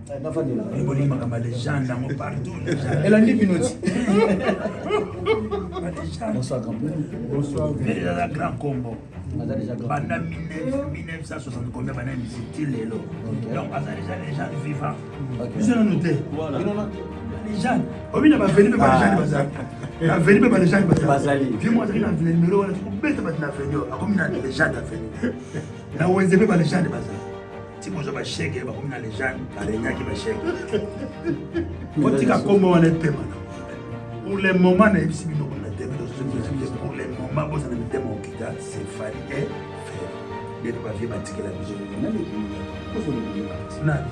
Bolingi makambo ya legende yango partout. Elandi bino ti. Bonsoir grand père. Bonsoir. Déjà grand combo. Banda 1960 combien banda musique ti lelo. Donc aza déjà légende vivant. Biso nanu te. Légende. Obi na ba veni pe ba légende bazali. Na veni pe ba légende bazali. Vieux moi azali na numéro wana kobeta bato na veni akomi na légende ya veni. Na wenze pe ba légende bazali. Ti bozwa ba chèque bakomi na légende baregnaki ba chèque. Botika kombo wana epema na. Pour le moment nayebisi bino kuna te pour le moment bozala mitema okita c'est Fally et Ferre. Nde ba vieux batikela biso. Nani?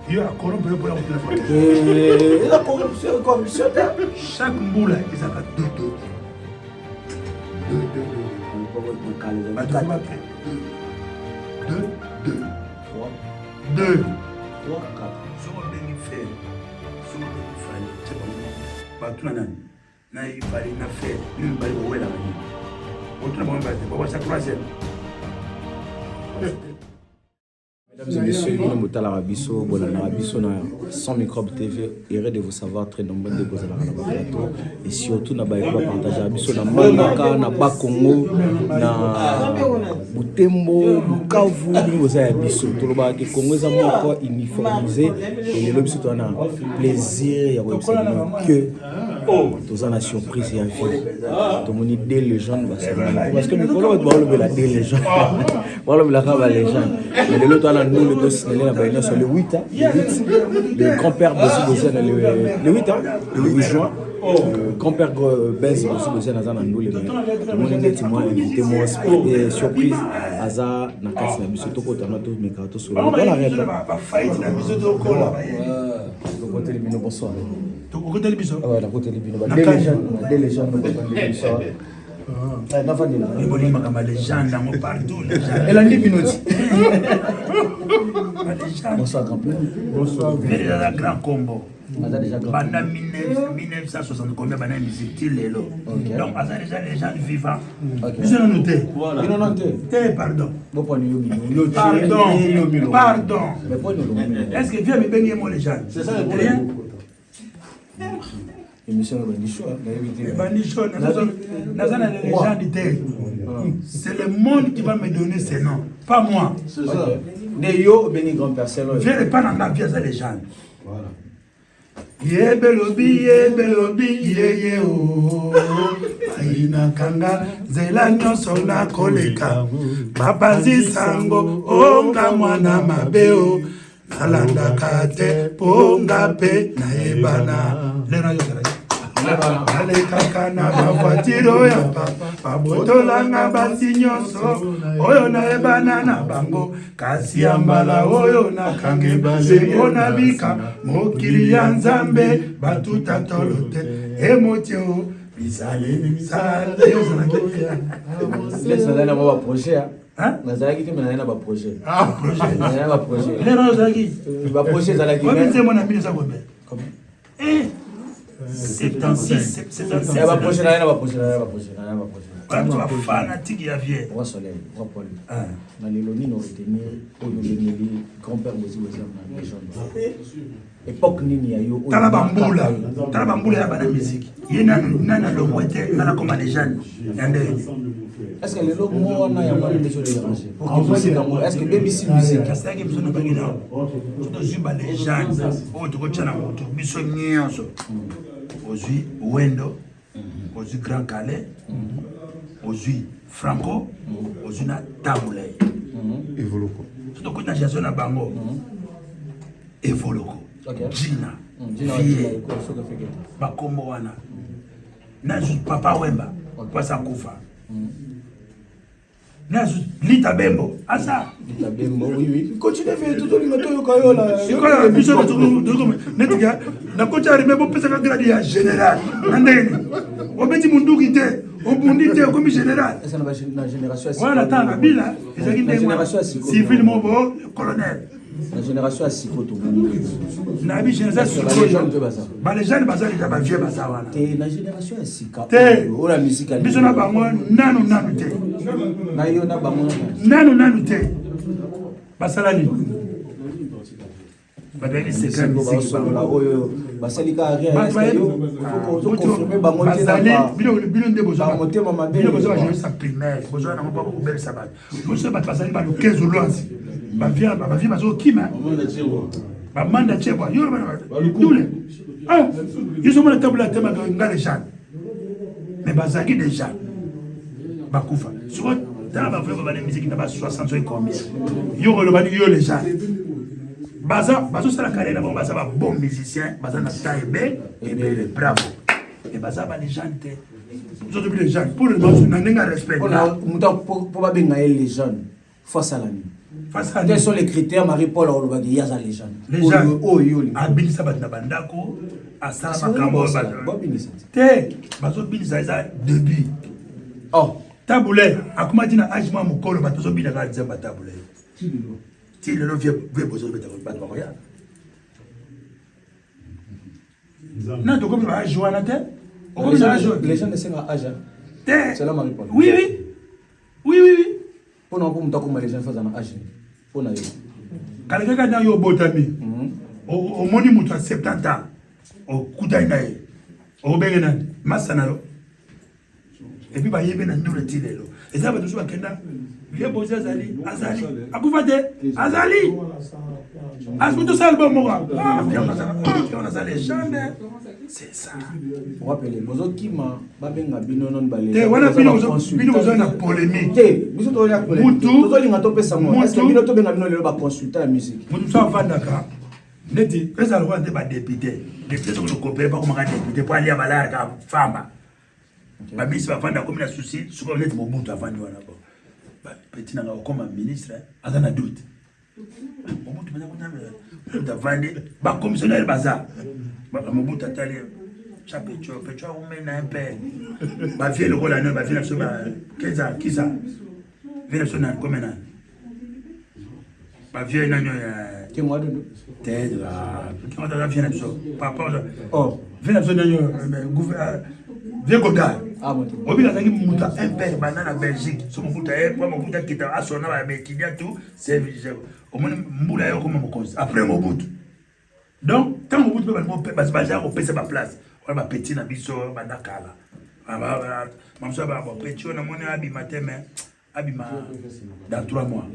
Yo akorompe yo mpona kotuna eza corruption corruption te. Chaque mbula ezalaka 2 2 2 2 2 bato bape 2 2 3 2 3 4. Soki obengi Ferre, soki obengi Fally, tia bango batuna nani na Fally na Ferre, bino mibale bowelaka nini? Otuna bango mibale te, bawasa troisième. Mesdames et messieurs, bino botalaka biso, bolandaka biso na Sans Microbe TV. Heureux de vous savoir très nombreux nde bozalaka na baplateau et surtout na baye bapartageaka biso na Mbandaka, na Bakongo, na Butembo, Bukavu, bino boza ya biso. Tolobaka ke Congo eza moko uniformisé et lelo biso toza na plaisir ya koyebisa bino que toza na surprise ya vie. Tomoni deux légendes basangani parce que mikolo bato balobela deux légendes, balobelaka ba légende, mais lelo toza na ndule tosinale na baye nyonso le 8, hein, le 8, le grand-père Bozi Boziana, le 8, hein, le 8 juin, le grand-père Benz Bozi Boziana aza na ndule. Mais tomoni neti mwa invité mwa surprise aza na kati na biso. Tokotana, tomeka tosolola mpona rep. Tokoteli bino, bonsoir. Okoteli biso. Ouais, nakoteli bino ba deux légendes, ba deux légendes bavandeli biso. Navandela. Bolingi makambo ya légende yango partout. Elandi bino ti. Bonsoir grand père. Bonsoir. Déjà grand combo. Aza déjà grand. Banda 1960 combien banda musique ti lelo. Donc aza déjà légende vivant. Biso nanu te. Bino nanu te. Te, pardon. Boponi yo mino. Pardon. Pardon. Mais poni lo. Est-ce que vieux mibengi ye mo légende? C'est ça le problème. Émission ebandi chaud, nayebi te. Ebandi chaud, naza na légende te. C'est le monde qui va me donner ce nom, pas moi. C'est ça. Nde yo obengi grand père selo. Vieux epa na nga, vieux aza légende. Voilà. Yebelobi yebelobi yeye o bayinakanga nzela nyonso nakoleka, bapanzi sango onga mwana mabe o nalandaka te mpo nga mpe nayebana lero ayozalaki nalekaka na bavoiture oyo papa babotolanga basi nyonso oyo nayebana na bango, kasi ya mbala oyo nakangi sempo nabika mokili ya Nzambe batuta tolo te emoti o bizaleli misala ozalaki. Nazali na mwa baprojet. Nazalaki te, me nazali na baprojet. Nazali na baprojet. Lero ozalaki. Baprojet ezalaki. Oyebi nzembo na bino eza combien? 76 77. Baprojet, nazali na baprojet, nazali na baprojet, nazali na baprojet. Bato bafanatique ya vieux. Roi Soleil, Roi Paul, na lelo nini oretenir oyo obengeli grand-père Bozi Boziana na légende? Époque nini ya yo oyo? Tala bambula, tala bambula ya bana musique. Ye nanu nani alongwe te, nani akoma légende ya ndenge. Est ce que lelo mo wana yango wana nde ezodérange pour que musique yango, est ce que bebisi musique? Asalaki biso nobaki na so tozwi balégende oyo tokotya na motu biso nyonso. Ozwi Wendo, ozwi Grand Calais, ozwi Franco, ozwi na Tabulay. Evoloko. So tokoti na génération na bango, Evoloko, Jina, Jina, Vie, soki efekete. Bakombo wana nazwi Papa Wemba mpasi akufa, nazwi Lita Bembo aza. Lita Bembo, oui, continue fe, tozolinga toyoka yo la. Sikoyo biso neti nakoti armée, bopesaka grade ya général na ndenge nini? Obeti munduki te, obundi te, okomi général. Eza na génération ya wana na tanga Kabila ezalaki Na ndenge génération ya sikoyo. Civil moko colonel. Na génération ya sikoyo tomoni. Na bi génération Est-ce que balégende mpe baza? Balégende baza deja, bavieux baza wana. Te, na génération ya sika Te. oyo na musique ya Biso na bango nanu nanu te. Na yo na bango nanu nanu te. Basala nini? Bato bayebi secret musique oyo basali kaka rien, ozoconfirme bango te? Bino nde motema mabe. Bino boza bajournaliste ya primaire, boza nango mpo kobebisa bato. Boso bato bazali balokezo lwanzi, bavie bazokima, bamanda chebwa yo dule yo somona tabula temaka nga légende, mais bazalaki déjà bakufa. Sikoyo tala bavrai babanda musique na ba 60 soki combien, yo koloba yo légende. Baza bazosala carrière na bango, baza ba bon musicien, baza na temps ebe ebele, bravo, mais baza ba légende te. Ozotobi légende pour le moment na ndenge ya respect. Moto mpo babenga ye légende, faut asala nini? Quels sont les critères Marie Paul alobaki ye aza légende? Légende oyo abinisa bato na bandako, asala makambo te, bazobinisa eza début. Oh. Tabule akomaki na age mwa mokolo, bato bazobinaka nzembo tabule ti lelo. Vie bozobeta, bato bakoya na tokomi ba age wana te. Okomi na age. Légende esenga age? Te. C'est Marie Paul. Oui. Mpona mpo moto akoma légende, faut aza na age mpona yo? Kala kaka na yo obotami, omoni moto ya 70 ans, okutani na ye, obenge nani? Masa na yo. Et puis bayebi na ndule ti lelo. Eza bato mosusu bakenda. Vie bozi azali, azali akufa te, azali asi tosala album moko naza légende, c'est ça. Rappelez, bozokima babenga bino noni? Te, wana bino boza na polémique. Te, biso tozolia polémique, tozolinga topesa mo. Est-ce bino tobenga bino lelo baconsultant ya musique? Motu mosu avandaka neti eza lokola nde badéputé. Député soki tokopere, bakomaka député po alia balayaka famba. Baministre bavanda, akomi na souci. Sikoyo neti Mobutu avandi wana, bo petit nanga okoma ministre, aza na doute. Mobutu mpenza kuna, Mobutu avandi, bacommissionnaire baza. Mobutu atali cha pecho pecho, aumeli na ye mpe bavie lokola no bavie na biso keza kisa vie na biso nani kome nani bavie nani oyo? Kengo Adodo. Te, Kengo aza vie na biso papa. Oh, vie na biso nani? Vie Godard. Obi azalaki moto ya impere banda na Belgique. So Mobutu aye po Mobutu akita, asona baétudiant tout, omoni mbula ye okoma mokonzi après Mobutu. Donc ntango Mobutu mpe balingo baza kopesa baplace wana, bapeti na biso banda kala, mamosu bapeti oyo namoni abima te, mais abima dans 3 mois.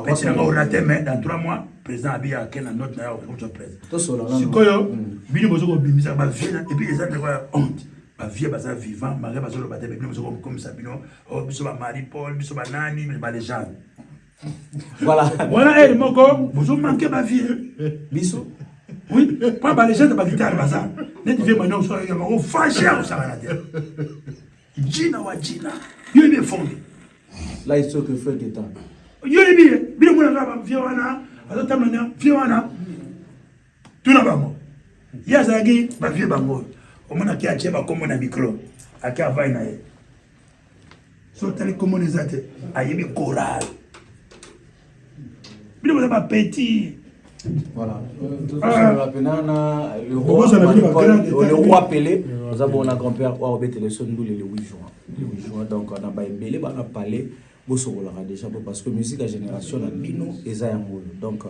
Petit nanga orate, mais dans 3 mois président abi ake na note na ye okozwa président. Sikoyo bino bozo kobimisa bavie et puis eza ndeko ya honte. Bavie baza vivant malgré bazoloba te, bino bozo kokomisa bino biso ba Marie Paul, biso banani, balégende. Voilà. Wana ere moko bozomanke bavie. Biso? Oui, mpo balégende bagitare baza neti vie mani osala ofashe, osakana te. Jina wa jina, yo yebi efonge. Là, il que fait d'état. Yo yebi ye, bino monaka bavie wana azotambola na vie wana, tuna bango ye azalaki bavie bango. Omonaki atie bakombo na micro, ake avai na ye, so otali kombo na eza te, ayebi chorale. Bino boza bapeti. Voilà. Tosolola na le roi Pelé. Oza bon na grand-père oyo obetele so ndule le 8 juin. Le 8 juin, donc na baebele bana palais bosokolaka déjà po parce que musique ya génération na bino eza yango oyo. Donc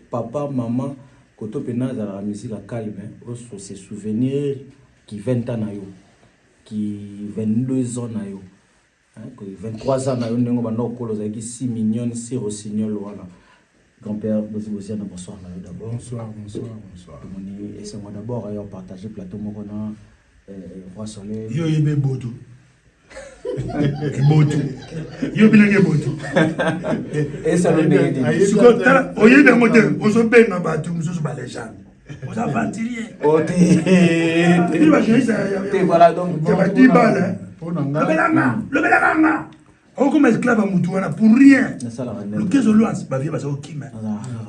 papa, mama koto mpena azalaka musique ya calme, oso se souvenir ki 20 ans na yo, ki 22 ans na yo, 23 ans na yo, ndenge banda okolo ozalaki si mignonne, si rossignol wana. Grand-père Bozi Boziana, bonsoir na yo d'abord. Bonsoir, bonsoir, bonsoir. Tomoni esengo d'abord ayo partager plateau moko na Roi Soleil. Yo yebi ebotu, ebotu yo bilenge ebotu. Esalo ndenge nini? Sikoyo tala, oyebi yango te, ozobenga bato mosusu balégende, oza aventurier. Oh, te. Te, voilà, donc ya badibale. Mpo na nga lobelanga, lobelaka nga, okoma esclave ya mutu wana pour rien. Nasalaka ndenge. Lukezo lwans, bavie baza kokima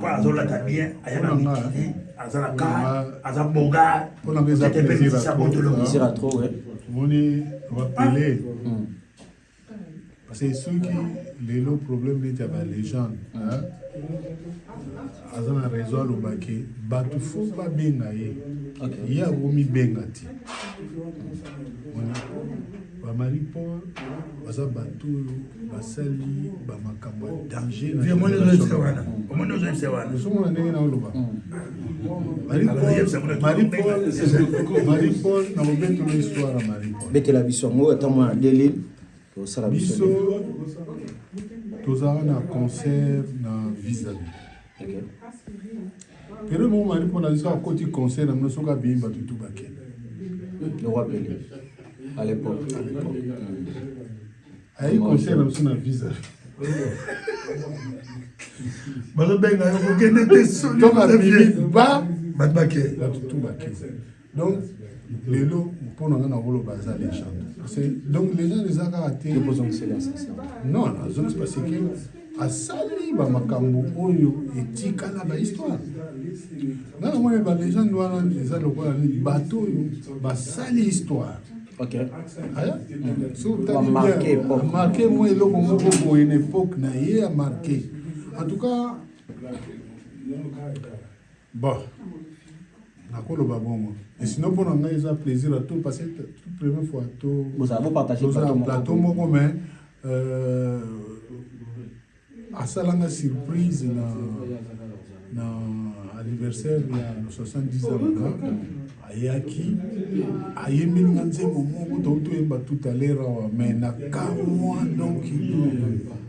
po azolata bien, aya na mikili, aza na car, aza bogar. Mpo na nga eza plaisir ya trop. Plaisir à trop, ouais. Omoni rapele, parce que soki lelo problème neti ya balégende, aza na raison alobaki bato fo babenga ye. Ye akomibenga te. Omoni? Ba Marie Paul baza bato oyo basali bamakambo ya danger. Ozomona ndenge naoloba, Marie Paul, nakobetela histoire ya Marie Paul. Betela biso yango ata mwana delile tosala. Biso tozalaka na concert na Vis-à-Vis. Période moko, Marie Paul azi soki akoti concert na bino, soki abimi, bato tu bakende. Le roi Pelé à l'époque. À l'époque ayi concert na biso na Vis-à-Vis. Bazobenga yo, kokende te. Soni. Donc abimi ba bato bake. Bato tu bakende. Donc lelo, mpo na nga, na koloba aza légende. Donc légende eza kaka te. Non, nazongisi parce que asali bamakambo oyo etikala bahistoire. Nga namoni balégende wana eza lokola nini, bato oyo basali histoire. So amarquer mwa eloko moko boye na époque na ye, amarquer en tout cas. Bon, nakoloba bongo. Et sinon, mpo na ngai eza plaisir à tout parce que toute première fois to toza plateau moko, mais asalanga surprise na anniversaire ya 70 ans nga. Ayaki, ayembeli nga nzembo moko to toyemba tout à l'heure awa, mais na kamwa. Donc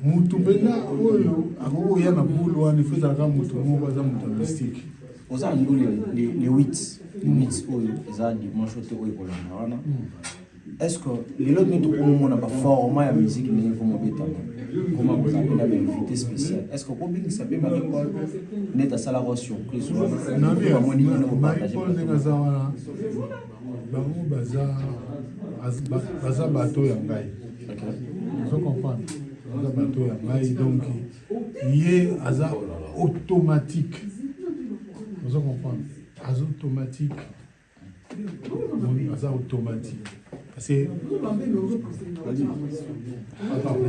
mutu mpenza oyo akoki koya na bulu wana, ifo ezalaka mutu moko aza moto ya mystique. Oza na ndule le 8, le 8 oyo eza dimanche te oyo ekolanda wana. Est ce que lelo nde tokomomona baformat ya musique ndenge komobetama, koma kozala mpe na bainvité spécial, est ce que okobengisa mpe Marie Paul neti asalaka surprise wana? Bamoni bino kopartage. Paul ndenge aza wana, bango baza bato ya ngai, ozo comprendre, baza bato ya ngai. Donc ye aza automatique, ozo comprendre, aza automatique, aza automatique parce que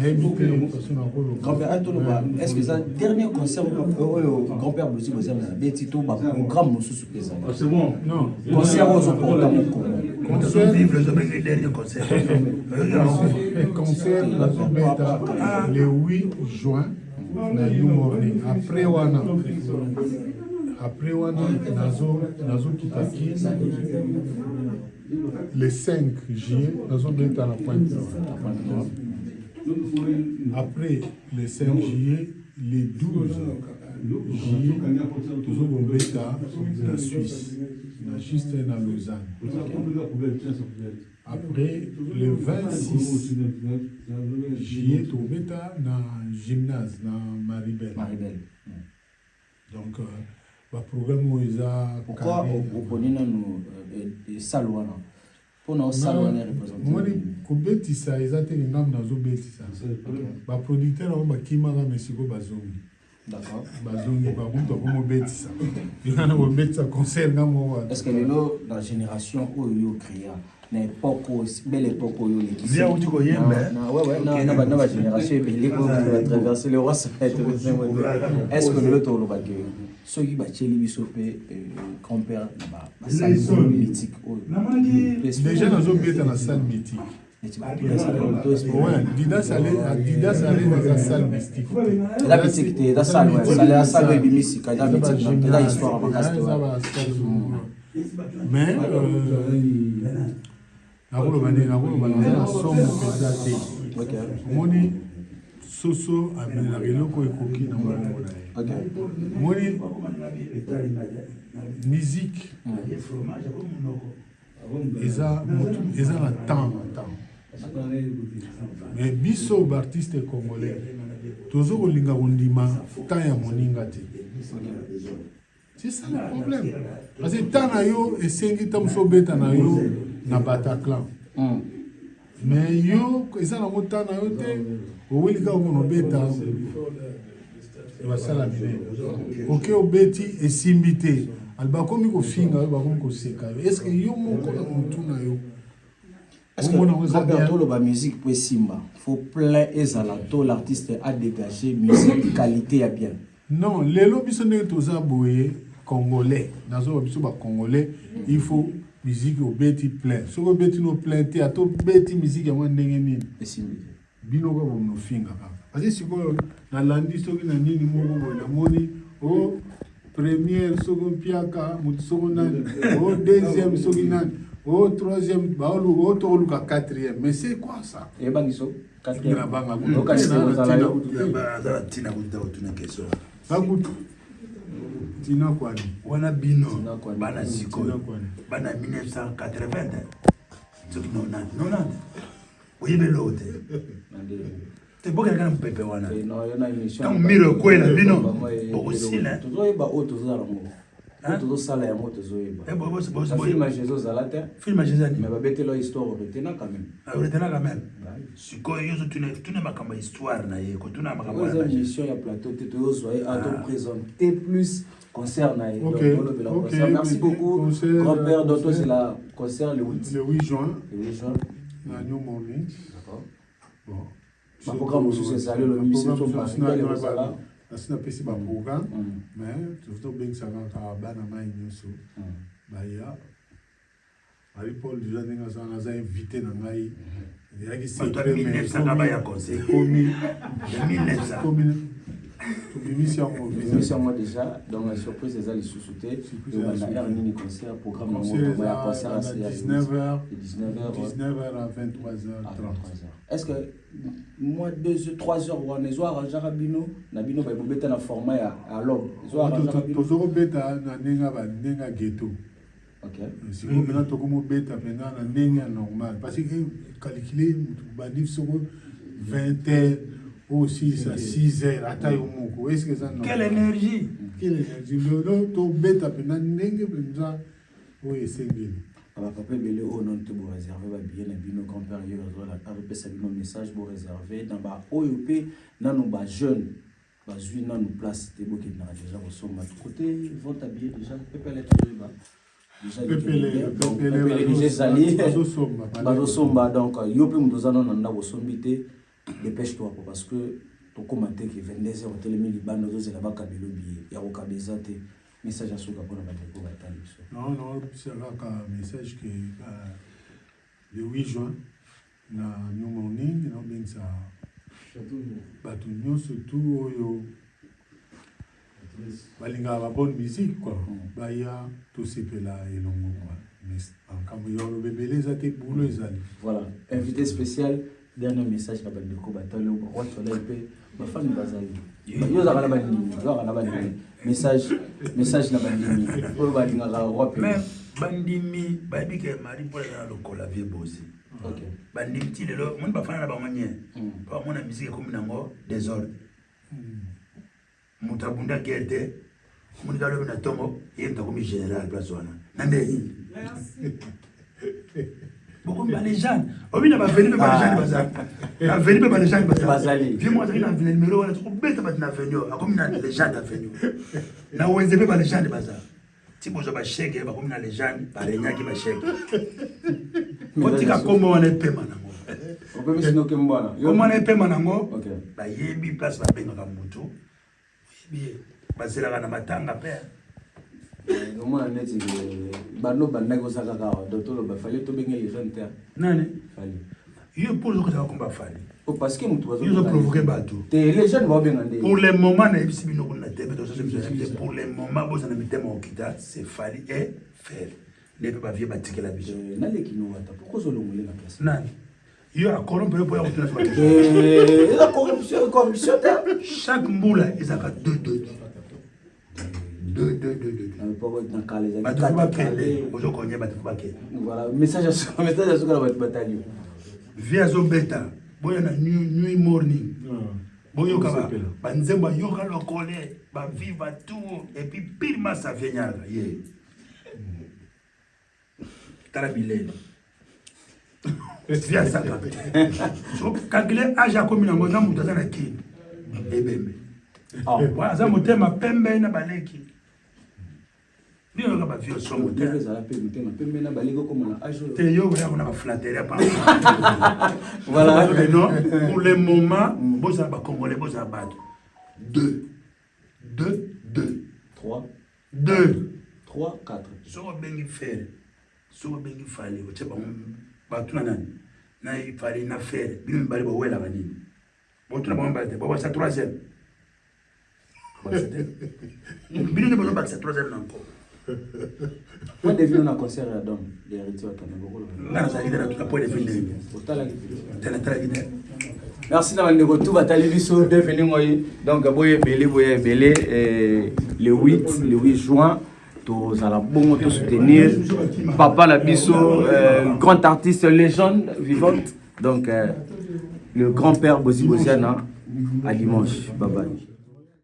nayebi te façon nakoloba. Grand-père, toloba, est ce que eza dernier concert oyo grand-père Bozi Boziana na beti to baprogramme mosusu mpe ezali? C'est bon. Non. Concert oyo ozoporta mokongo. Concert vivre, ezobenge dernier concert. Concert nazobeta le 8 juin na New Morning. Après wana nazokita Kin le 5 juillet, nazobeta na Pointe Noire. Après le 5 juillet, le 12 juillet tozokobeta na Suisse, na juste na Lausanne. Après, le 26 juillet, tobeta na gymnase na Maribel. Maribel. Donc baprogramme oyo eza. Pourquoi oponi nanu salle wana? Mpona osala wana représente? Moni, kobetisa eza te ngambo nazobetisa. Baproducteur yango bakimaka, mais sikoyo bazongi. Bazongi, bakutu akomobetisa wana, kobetisa concert nga moko. Est ce que lelo na génération oyo yo créa na époque oyo, belle époque oyo olekisi auti koyemba na bagénération ebele oyo batraverse le roi, est ce que lelo tolobaki soki batieli biso mpe grand-père na basalle mythique oyo? Déjà nazobeta na salle mythique. Ouais, Didas Adidas Arena eza salle mystique. Eza mythique te, eza salle, eza salle oyo ebimi sika, eza mythique, eza histoire makasi te. Mais nakoloba nde, nakoloba naza na somo mpenza te. Omoni, soso amelaka eloko ekoki na mongongo na ye. Omoni, musique eza mutu, eza na temps na temps. Mais biso baartiste congolais tozo kolinga kondima temps ya moninga te. C'est ça le problème, parce que temps na yo esengi ntango mosu obeta na yo na Bataclan, mais yo eza nango temps na yo te. Oweli kaka kona obeta basala minene, oke obeti, esimbi te, ali bakomi kofinga yo, bakomi koseka yo. Est ce que yo moko na motu na yo Est-ce toloba musique po esimba, faut plein ezala to l'artiste a dégagé musique qualité ya bien? Non, lelo biso ndenge toza boye, congolais, nazoba biso bacongolais, il faut Musique obeti plein. Soki obeti no plein te, ata obeti musique yango ndenge nini? Esimbi te. Bino kaka bonofinga kaka. Parce que sikoyo nalandi soki na nini moko boye namoni o première soki mpiaka moto soko nani o deuxième soki nani o troisième baolu o tokoluka quatrième, mais c'est quoi ça? Eyebangi so quatrième. Nabanga kutu. Okanisi kozala yo. Aza na ntina kutu kotuna question. Bakutu tina kwani wana bino Tina kwani. bana sikoyo Tina kwani. bana 1980 soki 90 90 oyebi eloko te te bokelaka na mopepe wana. Ntango miro ekwela bino, bokosila. Tozoyeba oyo tozosala yango, oyo tozosala yango tozoyeba. Eh, Film ya Jésus ozala te. Film ya Jésus ani? Mais babetela histoire, oretena quand même. Oretena quand même. Sikoyo yo ozotuna tuna makambo ya histoire na ye, kotuna makambo Oyo eza wana. Mission ya plateau te, toyozwa ye atoprésente plus concert na ye. Ok, Donc, tolobela ok, concert. Merci ok, beaucoup, concert, grand-père. Donc concert. c'est la concert le 8. Le 8 juin. Le 8 juin. Na New Morning. D'accord. Bon. Baprogramme mosusu ezali, olobi biso Baprogramme mosusu baribele kozala. Nasi napesi baprogramme, mais tozobengisa kaka bana mai nyonso baya. Marie Paul déjà ndenge aza wana, aza invité na ngai, ezalaki Bato ya secret, mais 1900 kaka baya concert. ekomi Ya 1900. Ekomi tobimisi yango. Tobimisi yango déjà, donc la surprise eza lisusu te. Surprise Ebanda eza heure nini concert? Programme nango Concert vraiment ya eza concert na ya 19h. 19h. 19h à 23h30. À 23h. Est-ce que moi 2 3 heures wana ezo arrangeaka bino na bino babobeta na format ya alobe, ezo arrangeaka bino? Tozokobeta na ndenge ya bandenge ya ghetto. Sikoyo mpena tokomobeta mpenza na ndenge ya normal, parce que calcule motu bandi soko 20 heures osilisa 6 heures, ata yo moko, est ce que eza normal? Quelle énergie! Quelle énergie! Lelo tobeta mpenza ndenge mpenza oyo esengeli. Bapapa ebele oyo nano te boréserve babillet na bino, grand-père ye azopesa bino message, boréserve. Na baoyo mpe nano bajeune bazwi nano place te, bokendaka déjà kosomba. Côté vente ya billet déjà pepele, tozoyeba déjà. Pepele. Donc, pepele. Pepele déjà ezali. Bazosomba. Bazosomba. Donc yo mpe moto oza nano na ndako osombi te, dépêche toi, parce que tokóma te ke 22 heures otelemi libanda ozozela bakabelo billet ya kokaba eza te. Message ya suka mpona bandeko batali biso? Non, non, c'est kaka message que le 8 juin na New Morning naobengisa bato nyonso tu oyo balingaka babonne musique quoi, baya tosepela elongo quoi. Mais makambo ya oloba ebele eza te, bulo ezali. Voilà, invité spécial, dernier message na bandeko batali oyo, Roi Soleil mpe bafani bazali. Yo ozalaka na bandimi, yo ozalaka na bandimi, message na bandimi oyo balingaka roi pe. Mais bandimi bayebi ke Marie Paul aza na lokola vie bosi. Bandimi ti lelo moni bafana na bango nye mpo bamona musique ekomi nango désordre. Moto abunda guerre te, omoni kalobi na ntongo ye moto akomi général place wana na nde bokomi balégende. Obi na baveni mpe balégende baza na veni, mpe balégende Bazali. Vie moko azalaki na numéro wana, kobeta bato na veni oyo akomi na légende aveni oyo na wenze, mpe balégende baza ti bozwa bashege bakomi na légende, barenyaki bashege. Botika kombo wana epema nango. Opemisi noke mbwana. Kombo wana epema nango. Bayebi place babengaka motu, oyebi ye, bazelaka na matanga mpe. Omona neti bando bandaki oza kaka awa, donc toloba Fally, tobenge légende te? Nani? Fally. Yo mpo ozokotaka komba Fally. Oh, parce que moto yo ozoprovoke bato. Te, légende baobenga nde. Pour le moment nayebisi bino kuna te, mpe tozosobiso te. Pour le moment bozala mitema okita, c'est Fally et Ferre nde mpe bavie batikela biso. Naleki no wata, pourquoi ozolongole na place? Nani yo akorompe yo mpo ya kotuna? Eza corruption, corruption te. Chaque mbula ezalaka 2 2 2 2 2 2. Na kala ezali. Bato fo bakende, ozokonya bato fo bakende. Voilà, message ya suka na bato batali yo. Vie azobeta, boya na new morning, boyoka banzembo ayoka lokole baviva tout et puis pire masa vienyaka ye. Tala bilele vie azaka so calcule age akomi nango na moto aza na kini ebembe. Wana aza motema pembe na baleki, bino yoka bavie somo te. Ezala mpe motema pembe na baleki okoma na age oyo. Te, yo oya kona baflatterie. Voilà. Non, pour le moment bozala bacongolais, bozala bato 2 2 2. 3. 2. 3 4. Soki obengi Ferre. Soki obengi Fally, otie bango batuna nani na Fally na Ferre, bino mibale bowelaka nini? Botuna bango mibale te, bobakisa troisième. Bino nde bozobakisa troisième na nko. Point de vue na concert ya Dom de Héritier Watanabe bokolo. Nga nazalaki te na tuta point de vue ndenge. Otalaki te. Natalaki te. Merci na bandeko tout batali biso bienvenue ngoi. Donc boye ebele boye ebele le 8 le 8 juin tozala bongo to soutenir papa na biso euh, grand artiste légende vivante donc euh, le grand père Bozi Boziana à dimanche bye bye.